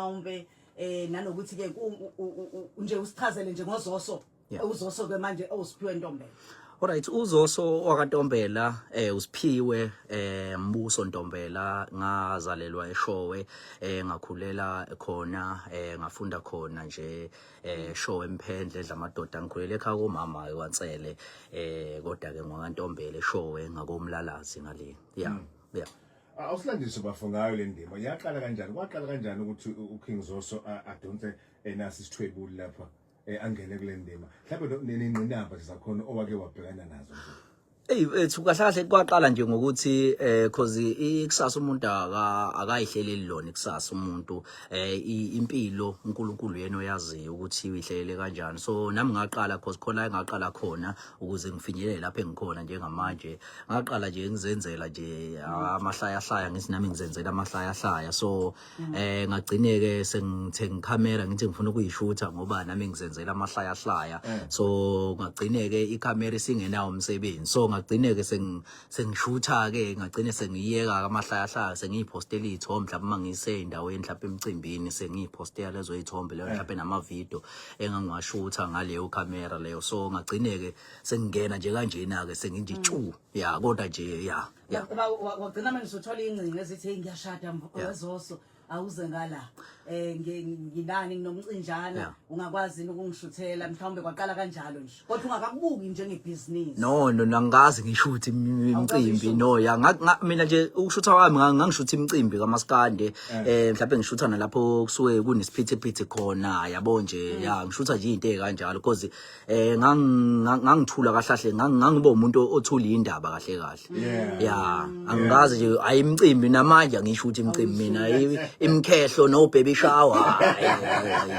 Mhlawumbe nanokuthi ke nje usichazele nje ngoZoso. UZoso ke manje owuSiphiwe Ntombela. Alright, uZoso wakaNtombela uSiphiwe Mbuso Ntombela, ngazalelwa eShowe, ngakhulela khona, ngafunda khona nje eShowe eMphendle edlamadoda. Ngikhulele ekhaya komama eKwaNsele, kodwa ke ngwakaNtombela eShowe ngakomlalazi ngale. Yeah. Awusilandise bafo ngayo le ndima. Yaqala kanjani? Kwaqala kanjani ukuthi uKing Zoso adonse enasi isithwebuli lapha, angene kule ndima? Mhlawumbe neningqinamba nje zakhona owake wabhekana nazo nje. Ey ethu, kahle kahle kwaqala nje ngokuthi cause ikusasa umuntu akayihleleli lona ikusasa umuntu, impilo uNkulunkulu yena oyaziyo ukuthi uyihlelele kanjani. So nami ngaqala cause khona engaqala khona ukuze ngifinyelele lapho engikhona njengamanje. Ngaqala nje ngizenzela nje amahlaya hlaya, ngithi nami ngizenzela amahlaya hlaya. So ngagcine ke sengithenga ikhamera, ngithi ngifuna ukuyishutha ngoba nami ngizenzela amahlaya hlaya. So ngagcine ke ikhamera isingenawo umsebenzi, so ngagcine ke sengishutha ke, ngagcine sengiyeka amahlaya hlaya, sengiyipostela iy'thombe mhlawumbe uma ngise endaweni, mhlawumbe emcimbini, sengiyipostela lezo y'thombe leyo, mhlawumbe nama-video engangiwashutha ngaleyo khamera leyo. So ngagcine ke sengingena nje kanjena ke, senginje tshu, ya, kodwa nje ya. Wagcina manje usuthola ingcingo ezithi, "Hey, ngiyashada, weZoso, awuze ngala, nginani, nginomcinjana, ungakwazi yini ukungishuthela?" Mhlawumbe kwaqala kanjalo nje, kodwa ungakakubuki njengebhizinisi. No, angikaze ngishuthe imicimbi. Uyishuthe? No, ya, mina nje ukushutha kwami ngangishutha imicimbi kamaskande, mhlawumbe ngishutha nalapho kusuke kunesiphithiphithi khona, yabo nje. Ya, ngishutha nje into ezikanjalo because ngangithula kahle kahle, ngangiba umuntu othula indaba kahle kahle. Ya, angikaze nje, hayi imicimbi, namanje angisho ukuthi imicimbi mina, imkhehlo no baby shower, hayi, hayi, hayi.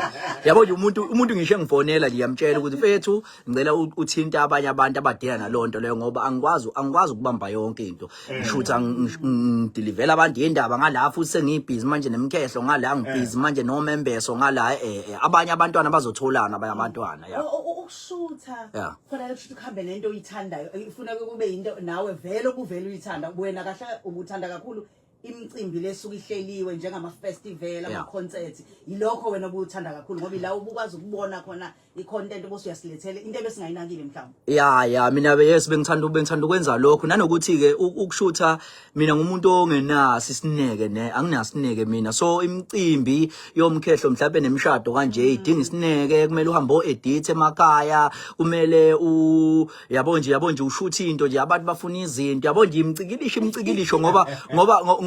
Yabo nje, umuntu ngisho engifonela nje, ngiyamtshela ukuthi, "Mfethu, ngicela uthinte abanye abantu abadila nalonto leyo," ngoba angikwazi ukubamba yonke into. Ngishutha, ngidelivela abantu indaba ngala, futhi sengibhizi manje nemkhehlo ngala, ngibhizi manje nomembeso ngala. Abanye abantwana bazotholana, abanye abantwana, ya. Ukushutha khona kushuthi kuhambe nento oyithandayo, ifuna kube into nawe vele obuvele uyithanda wena. Kahle, ubuthanda kakhulu imicimbi lesuke ihleliwe njengama-festival, ama-concerts, yilokho wena obuthanda kakhulu, ngoba ila ubukwazi ukubona khona i-content bose uyasilethela into ebesingayinakile mhlawumbe. Ya, mina yes, bengithanda ukwenza lokho, nanokuthi ke ukushutha, mina ngumuntu ongenaso isineke, ne anginasineke mina. So imicimbi yomkhehlo mhlawumbe nemishado kanje idinga isineke, kumele uhambe o-edit emakhaya, kumele u yabo nje ushutha into nje, abantu bafuna izinto, yabo nje, imicikilisho imicikilisho, ngoba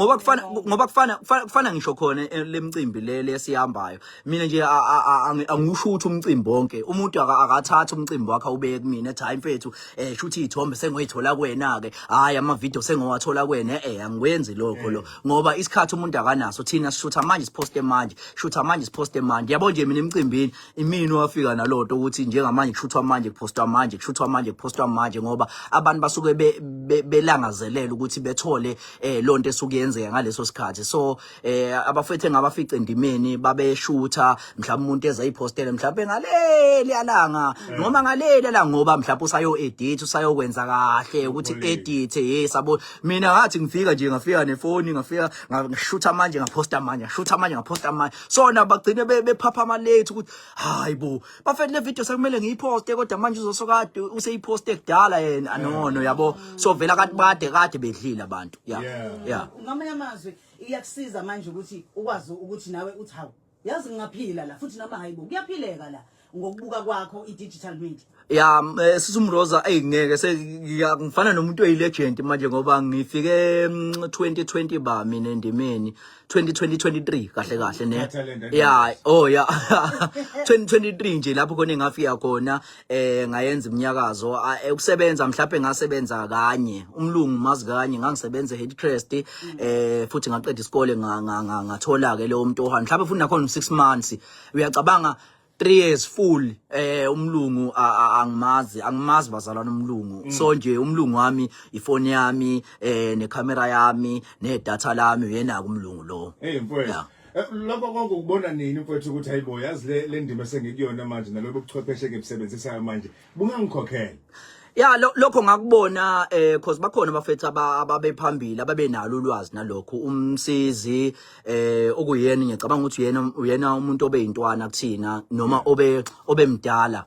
kufana ngisho khona lemicimbi le lesihambayo. Mina nje angiwushuthi umcimbi wonke. Umuntu akathatha umcimbi wakhe awubeke kumina, ethi, "Hayi mfethu, shuthi iy'thombe sengoyithola kuwena ke, hayi ama-video sengowathola kuwena." Angikwenzi lokho lo, ngoba isikhathi umuntu akanaso. Thina sishutha manje, siphoste manje, shutha manje, siphoste manje, yabo nje. Mina emcimbini imini wafika nalonto ukuthi njengamanje kushuthwa manje, kuphostwa manje, kushuthwa manje, kuphostwa manje, ngoba abantu basuke belangazelela ukuthi bethole lonto esuke yenzeka ngaleso sikhathi. So abafethu engabafica endimeni babeshutha, mhlawumbe umuntu ezayiphostele mhlawumbe ngaleli alanga noma ngaleli langa, ngoba mhlawumbe usayo edit, usayokwenza kahle ukuthi edit. Yes, abo mina ngathi ngifika nje, ngafika nefoni, ngafika ngashutha manje, ngaphosta manje, ngashutha manje, ngaphosta manje. So na bagcine bephaphama late ukuthi, "Hayi bo bafethu, le video sekumele ngiyiphoste," kodwa manje uzosokade useyiphoste kudala yena. No, yabo, so vela kade bade kade bedlile abantu, ya. Ya. Ngamanye amazwi iyakusiza manje ukuthi ukwazi ukuthi nawe uthi, "Hawu, yazi ngingaphila la futhi," noma, "Hayibo, kuyaphileka la," ngokubuka kwakho i-digital media. Ya, sisumroza, ey ngeke, ngifana nomuntu oyi-legend manje, ngoba ngifike 2020 ba mina endimeni, 2020 23 kahle kahle, ne. Thatha le nto. Ya, oh ya, 2023 nje lapho khona engafika khona, ngayenza iminyakazo. Ukusebenza mhlawumbe ngasebenza kanye, umlungu mazi kanye, ngangisebenza eHillcrest, futhi ngaqeda isikole, ngathola ke leyo mntu ohana mhlawumbe futhi nakhona 6 months. Uyacabanga, 3 years full, umlungu angimazi, angimazi bazalwana umlungu. So nje umlungu wami ifoni yami, necamera yami, nedatha lami, uyena umlungu lo. Hey mfowethu. Yeah. Lokho konke ukubona nini mfowethu ukuthi, hayibo, yazi le ndima esengikuyona manje nalobu buchwepheshe engibusebenzisayo manje bungangikhokhela? Ya, lokho ngakubona cause bakhona abafethu ababephambili ababenalo ulwazi nalokho. Umsizi okuyena, ngiyacabanga ukuthi uyena umuntu obeyintwana kuthina noma obemdala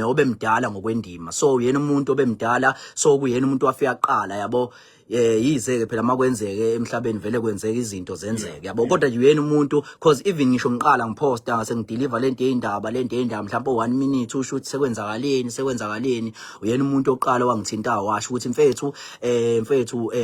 obemdala ngokwendima, so uyena umuntu obemdala, so kuyena umuntu wafika kuqala, yabo. Yize ke phela makwenzeke emhlabeni vele kwenzeka izinto zenzeke, yabo, kodwa nje uyena umuntu, cause even ngisho ngiqala ngiposta ngase ngideliver lento yeyindaba mhlawumbe 1 minute, usho ukuthi sekwenzakaleni, sekwenzakaleni, uyena umuntu oqala wangithinta, washo ukuthi mfethu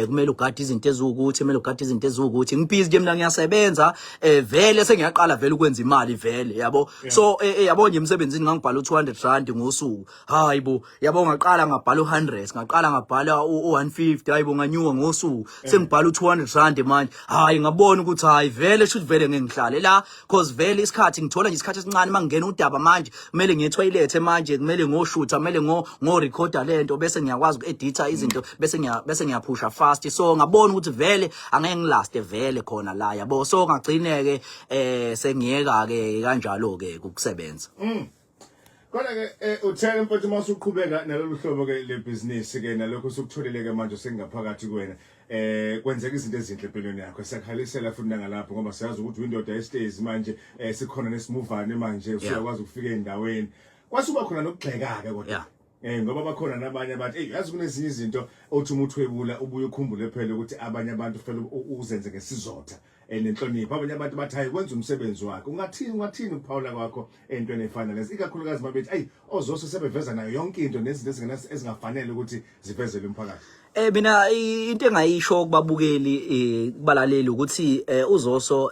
kumele ugade izinto eziwukuthi, kumele ugade izinto eziwukuthi. Ngibhizi nje mina, ngiyasebenza, vele sengiyaqala vele ukwenza imali vele, yabo. So yabo nje emsebenzini ngangibhala u200 rand ngosuku, hayi bo, yabo, ngaqala ngabhala u100, ngaqala ngabhala u150, hayi bo, nganyuka ngosuku sengibhala u200 rand manje. Hayi, ngabona ukuthi hayi vele, shuthi vele ngeke ngihlale la, cause vele isikhathi ngithola nje isikhathi esincane. Mangena udaba manje kumele ngiye toilet, manje kumele ngoshutha, kumele ngo recorda lento, bese ngiyakwazi ukuedita izinto, bese ngiyaphusha fast. So ngabona ukuthi vele angeke ngilaste vele khona la, yabo. So ngagcine ke sengiyeka ke kanjalo ke ukusebenza. Kodwa ke uthele mfethu, uma usuqhubeka nalolu hlobo ke lebhizinisi ke nalokho usukutholile ke manje sengaphakathi kuwena, kwenzeka izinto ezinhle empilweni yakho, siyakuhalisela futhi nangalapho, ngoba siyazi ukuthi windoda estage manje, sikhona nesimuvane manje, usuyakwazi ukufika endaweni kwasuba khona nokugxeka ke, kodwa ngoba bakhona nabanye abathi, hey, yazi kunezinye izinto othi uma uthwebula ubuye ukhumbule phela ukuthi abanye abantu fanele uzenze ngesizotha nenhlonipho. Abanye abantu bathi hayi, kwenza umsebenzi wakhe. Ungathini ukuphawula kwakho entweni efana lezi, ikakhulukazi mabethi ayi, oZoso sebeveza nayo yonke into nezinto ezingafanele ukuthi zivezelwe umphakathi? Mina into engayisho kubabukeli, kubalaleli, ukuthi uZoso,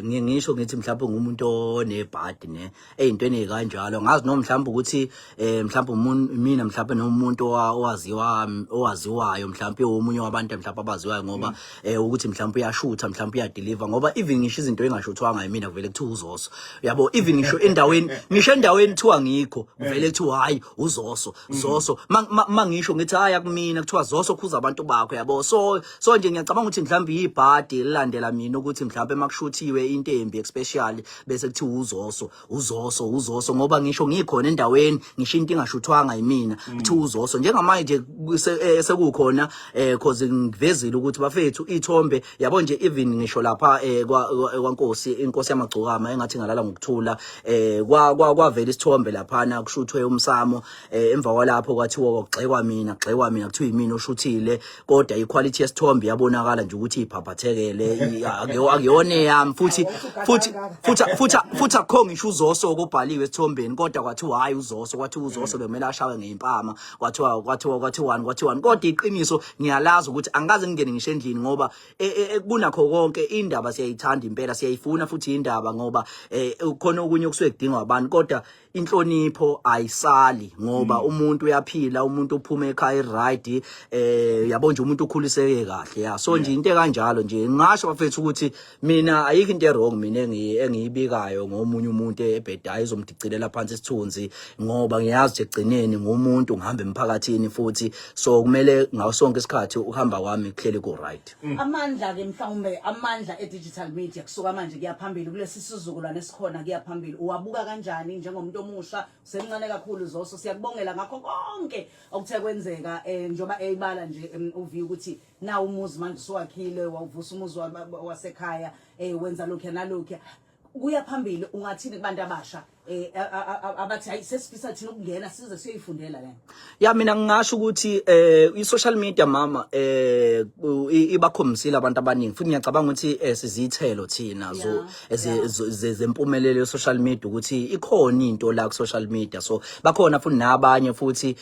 ngiye ngisho ngithi mhlawumbe ngumuntu onebhadi ne eyintweni ezikanjalo. Ngazi noma mhlawumbe ukuthi mhlawumbe umuntu mina mhlawumbe nomuntu owaziwa, owaziwayo, mhlawumbe omunye wabantu mhlawumbe abaziwayo, ngoba ukuthi mhlawumbe uyashutha, mhlawumbe uyadeliver, ngoba even ngisho izinto engashuthwanga yimina kuvele kuthiwa uZoso, yabo. Even ngisho endaweni kuthiwa ngikho, kuvele kuthiwa hayi, uZoso, Zoso. Mangisho ngithi hayi, akumina, kuthiwa Zoso khuza abantu bakho, yabo. So nje ngiyacabanga ukuthi mhlawumbe ibhadi elilandela mina ukuthi mhlawumbe makushuthiwe into embi especially bese kuthiwa uZoso, uZoso, uZoso, ngoba ngisho ngikhona endaweni, ngisho into ingashuthwanga yimina, kuthiwa uZoso. Njengamanje sekukhona cause ngivezile ukuthi bafethu ithombe, yabo nje, even ngisho lapha kwaNkosi, inkosi yamagcokama engathi ngalala ngokuthula, kwavela isithombe laphana kushuthwe umsamo, emva kwalapho kwathiwa kwagxekwa mina, gxekwa mina, kuthiwa yimina oshuthile, kodwa iquality yesithombe iyabonakala nje ukuthi iphaphathekele, akuyona eyami futhi akukho ngisho uZoso okubhaliwe esithombeni, kodwa kwathiwa hayi, uZoso, kwathiwa uZoso bekumele ashawe ngeimpama, kwathiwa kwathiwani, kwathiwani. Kodwa iqiniso ngiyalazi ukuthi angikaze ngingene ngisho endlini, ngoba kunakho konke indaba siyayithanda impela, siyayifuna futhi indaba, ngoba khona okunye okusuke kudingwa abantu, kodwa inhlonipho ayisali, ngoba umuntu uyaphila, umuntu uphuma ekhaya right, yabo nje, umuntu ukhuliseke kahle ya. So nje into ekanjalo nje ngisho bafethu ukuthi mina ayikho into ewrong mina engiyibikayo ngomunye umuntu ebhedayo izomdicilela phansi isithunzi, ngoba ngiyazi ukuthi egcineni ngumuntu, ngihamba emphakathini futhi, so kumele ngaso sonke isikhathi ukuhamba kwami kuhleli ku right. Amandla ke mhlawumbe, amandla e-digital media kusuka manje kuya phambili kulesi sizukulwane esikhona kuya phambili, uwabuka kanjani njengomuntu omusha? Usemncane kakhulu Zoso, siyakubongela ngakho konke okuthe kwenzeka, njengoba eyibala nje uvi ukuthi na umuzi manje usuwakhile, wawuvusa umuzi wasekhaya, wenza lokhu nalokhu kuya phambili. Ungathini kubantu abasha abathi hayi, sesifisa thina ukungena size siyoyifundela lena? Ya, mina ngingasho ukuthi i-social media, mama, ibakhombisile abantu abaningi, futhi ngiyacabanga ukuthi sizithelo thina zo zempumelelo ye-social media, ukuthi ikhona into la ku-social media. So bakhona futhi nabanye futhi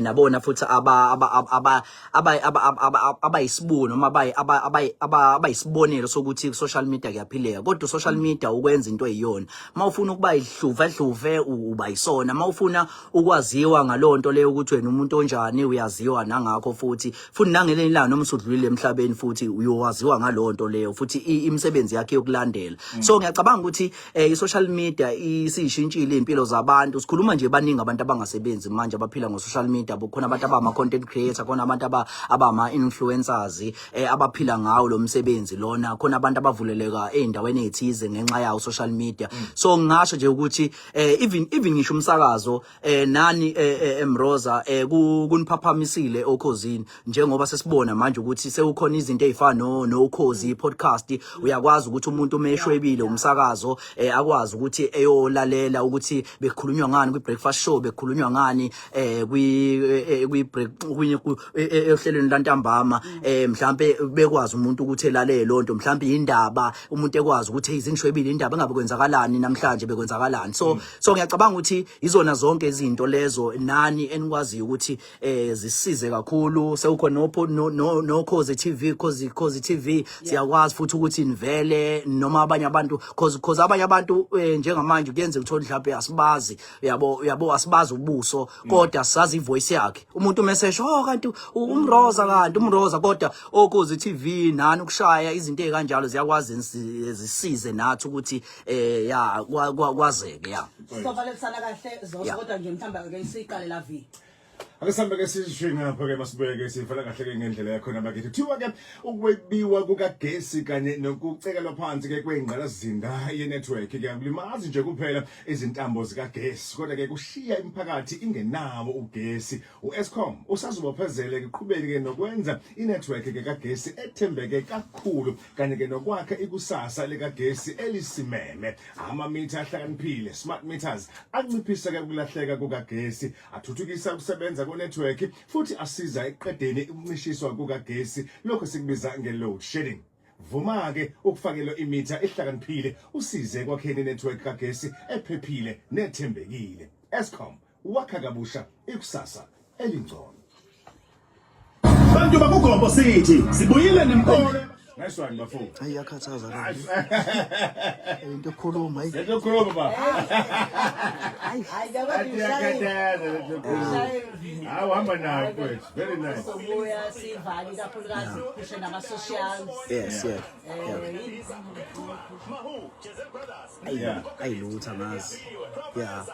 nabona futhi aba aba aba aba aba abayisibuko noma abayisibonelo sokuthi ku-social media kuyaphileka. Kodwa u-social media ukwenza into eyiyona. Mawufuna ukuba ihluve hluve, uba yisona. Mawufuna ukwaziwa ngaloo nto leyo ukuthi wena umuntu onjani, uyaziwa nangakho futhi nangelinye ilanga noma usudlulile emhlabeni futhi uyowaziwa ngaloo nto leyo, futhi imisebenzi yakhe yokulandela. So ngiyacabanga ukuthi i-social media isishintshile impilo zabantu. Sikhuluma nje, baningi abantu abangasebenzi manje abaphila ngo-social media. Khona abantu abama-content creator, khona abantu abama-influencers abaphila ngawo lo msebenzi lona, khona abantu abavuleleka ey'ndaweni ey'thize ngenxa yawo social media. So ngingasho nje ukuthi ukuthi even ngisho umsakazo nani Emroza kuniphaphamisile okhozini, njengoba sesibona manje ukuthi sekukhona izinto ezifana no nokhozi podcast. Uyakwazi ukuthi umuntu uma eshwebile umsakazo akwazi ukuthi eyolalela ukuthi bekukhulunywa ngani kwi breakfast show, bekukhulunywa ngani kwi break ohlelweni lantambama. Mhlambe bekwazi umuntu ukuthi elalele lonto, mhlambe indaba umuntu ekwazi ukuthi izingishwebile indaba engabe kwenzakalani namhlanje, bekwenzakalani. So ngiyacabanga ukuthi izona zonke izinto lezo nani enikwaziyo ukuthi zisize kakhulu. Sekukhona no no Khozi TV, Khozi TV, siyakwazi futhi ukuthi nivele noma abanye abantu, cause abanye abantu njengamanje kuyenzeka uthola mhlawumbe asibazi, uyabo, asibazi ubuso, kodwa sazi ivoice yakhe umuntu message, "Oh, kanti umroza, kanti umroza." Kodwa okhozi TV nani ukushaya izinto ezikanjalo ziyakwazi zisize nathi ukuthi ya kwazeke, ya. Sovalelisana kahle, Zoso. Kodwa nje mhlawumbe ake siqale la v Ake sihambe ke sisho ngapha ke, masibeke sivala kahle ke ngendlela yakhona bakithi. Kuthiwa ke ukwebiwa kukagesi kanye nokucekelwa phansi ke kwengqalasizinda ye-network ke akulimazi nje kuphela izintambo zikagesi, kodwa ke kushiya imiphakathi ingenawo ugesi. U-Eskom usazobophezele kuqhubeke ke nokwenza i-network ke kagesi ethembeke kakhulu kanye ke nokwakha ikusasa likagesi elisimeme. Amamitha ahlakaniphile, smart meters, anciphisa ke ukulahleka kukagesi, athuthukisa ukusebenza kwenetwork futhi asiza ekuqedeni ukuncishiswa kukagesi, lokho sikubiza nge-load shedding. Vuma-ke ukufakelwa imitha ehlakaniphile, usize ekwakheni inetwork kagesi ephephile nethembekile. Eskom, wakha kabusha ikusasa elingcono. Bantu bakuGompo sithi sibuyile nemkolo. Nice one, bafo. Hayi, iyakhathaza le into yokukhuluma, hayi. Lento yokukhuluma, ba. Hayi, kodwa Iyakhathaza lento yokukhuluma. Hawu, hamba nayo, mfowethu. Very nice. Sobuya sivale kakhulukazi phushe nama-socials. Yes, yeah. Ayi, lutho, angazi. Yeah,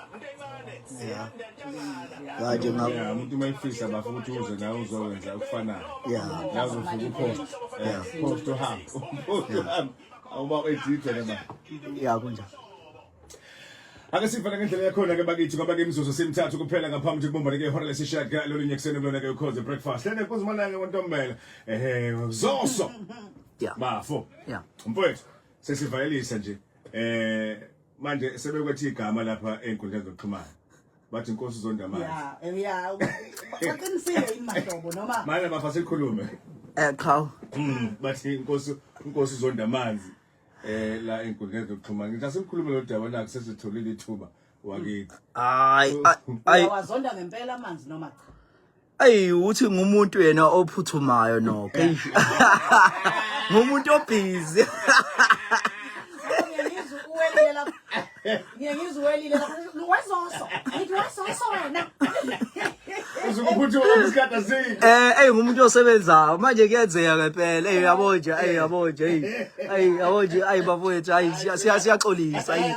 kanje nga Yeah, umuntu uma efisa, bafo, ukuthi uze nawe uzokwenza okufanayo. La uzofika upost. Post uhambe. Post uhambe. Awuba edit noma. Yeah, kunjalo. Ake sivale ngendlela yakhona ke bakithi, ngoba ke imizuzu simithathu kuphela ngaphambi nje kubumbane ke ihora lesishiyagalolunye ekuseni kulona ke ukhoze breakfast. Lena kuzimanake kwantombela. Zoso. Bafo. Mfowethu, sesivalelisa nje. Manje sebekwethi igama lapha einkundleni zokuxhumana. Bathi inkosi uzonda amanzi. Ya, baqinisile yini, mahlobo, noma? Manje bafa sikhulume. Qhaw. Bathi inkosi uzonda amanzi la einkundleni zokuxhumana. Ngithi asikhulume lo daba nakho sesitholile ithuba wakithi. Hayi, ayi. Uyawazonda ngempela amanzi noma cha? Ayi, uthi ngumuntu yena ophuthumayo nokho. Eish. Ngumuntu obusy. Ngiye ngizwe uwelile lapha. Ngiye ngizwe uwelile lapha. Wezoso. Ngithi wezoso wena. Uzukuphuthuka isikhathi asikho. Ey, ngumuntu osebenzayo. Manje kuyenzeka ngempela. Ey, yabo nje, ey, yabo nje, ey. Ey, yabo nje, ayi bafowethu, ayi siyaxolisa. Ayi.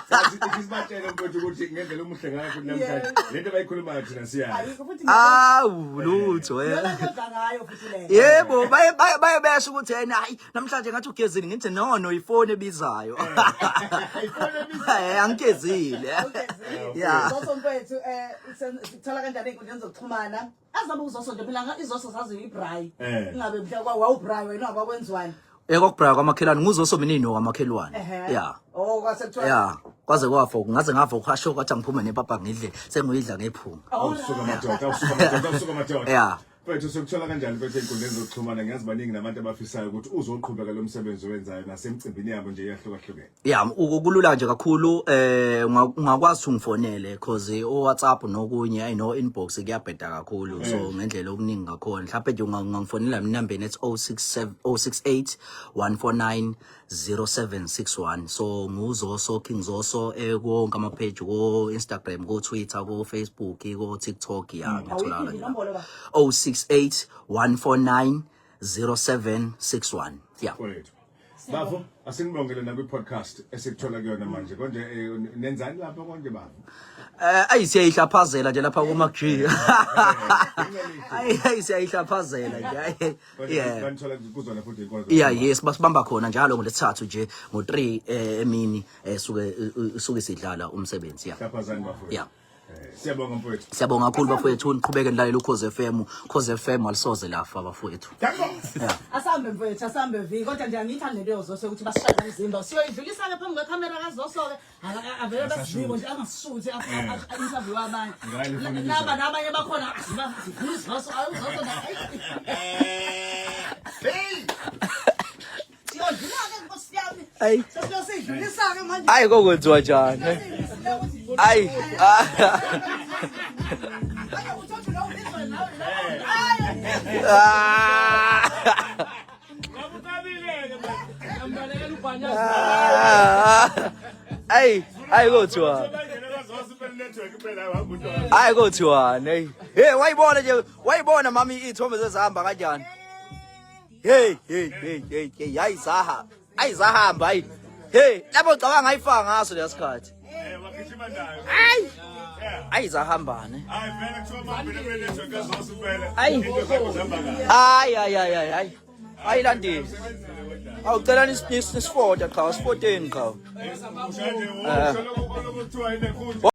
Sathi sibatshele mfowethu ukuthi ngendlela omuhle ngayo futhi namhlanje lento abayikhulumayo thina siyazi. Ayikho futhi. Awu, lutho eh. Yona nto odla ngayo futhi leyo. Yebo, baye besho ukuthi yena, hayi, namhlanje ngathi ugezile, ngithi no, ifoni ebizayo. Ifoni ebizayo. Angigezile. Yeah. Zoso mfethu, sithola kanjani ey'nkundleni zokuxhumana? Azabe uzoso nje phela izoso zaziyo ibrayi. Ingabe mhla kwa wawubrayi wena wakwenziwani? Kwakubraya kwamakhelwane, nguzoso mina ino kwamakhelwane. Yeah. Oh, kwase kuthiwa Yeah, kwaze kwafa, ngaze ngafa ukhasho kwathi angiphume nepapa ngidle, sengiyidla ngephunga. Awusuka madoda, awusuka madoda, awusuka madoda. Mfethu, sokuthola kanjani, mfethu, ey'nkundleni zokuxhumana? Ngiyazi baningi nabantu abafisayo ukuthi uzoqhubeka lo msebenzi owenzayo nasemcimbini yabo nje eyahlukahlukene. Yeah, kulula nje kakhulu. Ungakwazi ungifonele, cause o WhatsApp nokunye, I know inbox kuyabheda kakhulu, so ngendlela okuningi ngakhona mhlawumbe nje ungangifonela mina nambeni ethi 067 068 149 0761. So nguZoso, King Zoso, konke ama page, ko Instagram, ko Twitter, ko Facebook, ko TikTok, ya, ngiyatholakala Awuyiphi nje. inombolo ba? 068 149 0761, yeah. Mfowethu. Bafo, asinibongele nakwi-podcast esikuthola kuyona manje. Konje nenzani lapho konje, bafo? Ayi, siyayihlaphazela nje lapha kuma G. Ayi, ayi, siyayihlaphazela nje. Ayi, Konje banithola kuzona futhi inkonzo. Yeah, yes, basibamba khona njalo ngolesithathu nje ngo3 emini. Suke suke sidlala umsebenzi ya. Hlaphazani bafowethu. Yeah. Siyabonga mfowethu. Siyabonga kakhulu bafowethu, niqhubeke nilalele uKhozi FM. Ukhozi FM alisoze lafa bafowethu. Asambe mfowethu, asambe vi. Kodwa nje angiyithandi lento yoZoso ukuthi basishaye umzimba. Siyoyidlulisa-ke phambi kwekhamera kaZoso-ke. Avele basizibo nje angasishuthi interview abanye. Ngayo le foni Laba nabanye bakhona sifuna uZoso, ayi uZoso na. Hey! Siyodlula-ke nkosi yami. Ayi. Sesiyosidlulisa-ke manje. Ayi kokwenziwa njani? Ayi. Ayi, uthathe la ulizwe nawe la. Ayi. Ah. Ah. Ayi, ayi kothiwa. Ayi kothiwani, hey. Hey, wayibona nje, wayibona mami iy'thombe zezihamba kanjani? Hey, hey, hey, hey, hey, hayi zaha. Ayi zahamba hayi. Hey, lapho ngicabanga ayifaka ngaso leya sikhathi. Ayi. Ayi zahambane. Ayi. Ayi ayi ayi ayi ayi. Ayi landile. Awucela nisifota qha, sifoteni qha.